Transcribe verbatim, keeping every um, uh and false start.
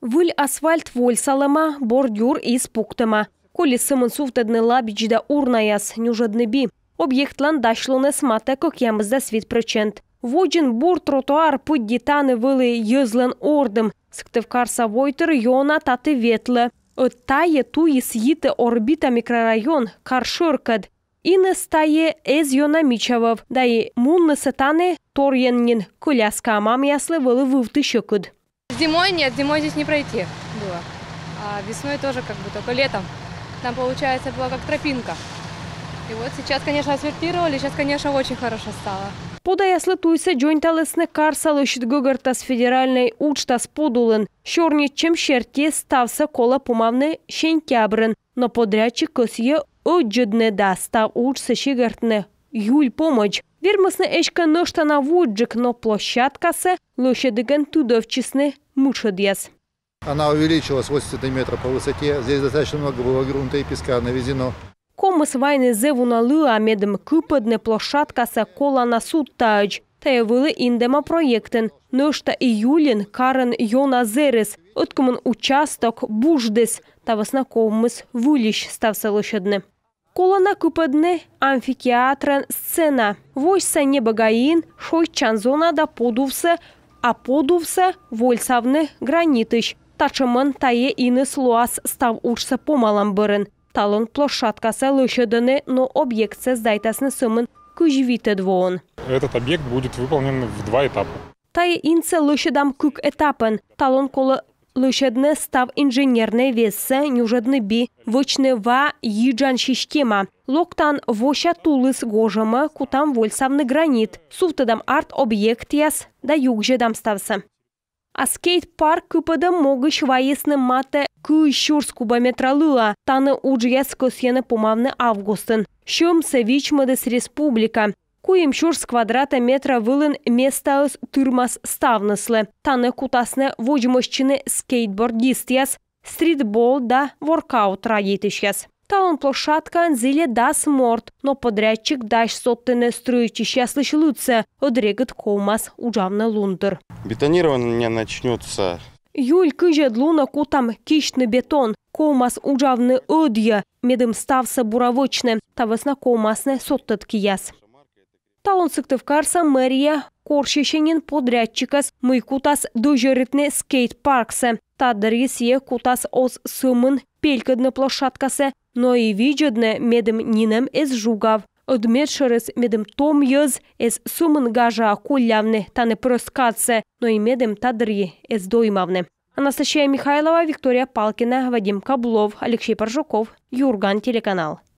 Выль асфальт вольсалӧма, бордюр из пуктӧма. Колис сӧмын сувтӧдны лабич да урнаяс, нюжӧдны би. Объектлӧн дасьлуныс матӧ кӧкъямысдас вит прӧчент. Водзын бур тротуар пыдди тані вӧлі йӧзлӧн ордым. Сыктывкарса войтыр ёна таті ветлӧ. Ӧд тайӧ туйыс йитӧ Орбита микрорайон, кар шӧркӧд. Иныс тайӧ эз ёна мича вӧв, да и муннысӧ тані торйӧн нин, коляскаа мамъяслы вӧлі вывті сьӧкыд. Зимой нет, зимой здесь не пройти было. А весной тоже как бы только летом. Там, получается, была как тропинка. И вот сейчас, конечно, асфальтировали, сейчас, конечно, очень хорошо стало. Подаяслы туйсӧ дзоньталісны карса лӧсьыд гӧгӧртас федеральнӧй уджтас подулын. Сёрнитчӧм серти ставсӧ колӧ помавны сентябрын, но подрядчик кӧсйӧ ӧддзӧдны да став уджсӧ сигӧртны июль помӧдз. Вермисны эськӧ нӧшта на водзджык, но площадкасӧ лӧсьӧдігӧн тыдовтчисны мытшӧдъяс. Она увеличилась восемьдесят сантиметров по высоте. Здесь достаточно много было грунта и песка навезено. Ковмис вайны зэв уна лыа, медым кыпӧдны площадкасӧ колана судтаӧдз. Тайӧ вӧлі индӧма проектын. Нӧшта июльын карын ёна зэрис, ӧткымын участок буждіс. Та вӧсна ковмис выльысь ставсӧ лӧсьӧдны. Колана кыпӧдны амфитеатрӧн сцена. Восьса небӧгаин шойччан зона да подувсӧ, а подувсӧ вольсавны гранитысь. Татшӧмӧн тайӧ иныс лоас став уджсӧ помалӧм бӧрын. Талун площадкасӧ лӧсьӧдӧны, но объектсӧ сдайтасны сӧмын кызь витӧд воын. Этот объект будет выполнен в два этапа. Тайӧ инсӧ лӧсьӧдам кык этапӧн. Талун колӧ лӧсьӧдны став инженернӧй вессӧ, нюжӧдны би, вӧчны ва йиджан система. Локтан вося тулыс гожӧмӧ, кутам вольсавны гранит, сувтӧдам арт-объектъяс да югзьӧдам ставсӧ. А скейт-парк кыпӧдӧм могысь вайисны матӧ кызь сюрс кубометра лыа. Тані уджъяс кӧсйӧны помавны августын. Сьӧмсӧ вичмӧдіс республика. Куим сюрс квадратнӧй метра вылын местаыс тырмас ставныслы. Тані кутасны водзмӧстчыны скейтбордистъяс, стритбол да воркаут радейтысьяс. Талун площадкаын зільӧ дас морт, но подрядчик дась содтыны стрӧитчысьяслысь лыдсӧ, ӧд регыд ковмас уджавны лун тыр. Бетонирование начнётся. Июль кызьӧд лунӧ кутам кисьтны бетон, ковмас уджавны ӧдйӧ, медым ставсӧ бура вӧчны, та вӧсна ковмасны содтӧд кияс. Талун Сыктывкарса мэрия корсьысьӧ нин подрядчикӧс, мый кутас дӧзьӧритны скейт-парксӧ. Та дырйи сійӧ кутас оз сӧмын пелькӧдны площадкасӧ, но и видзӧдны, медым нинӧм эз жугав. Ӧд медшӧрыс, медым том йӧз эз сӧмын гажаа коллявны тані прӧст кадсӧ, но и медым та дырйи эз доймавны. Анастасия Михайлова, Виктория Палкина, Вадим Каблов, Алексей Паржуков, «Юрган» телеканал.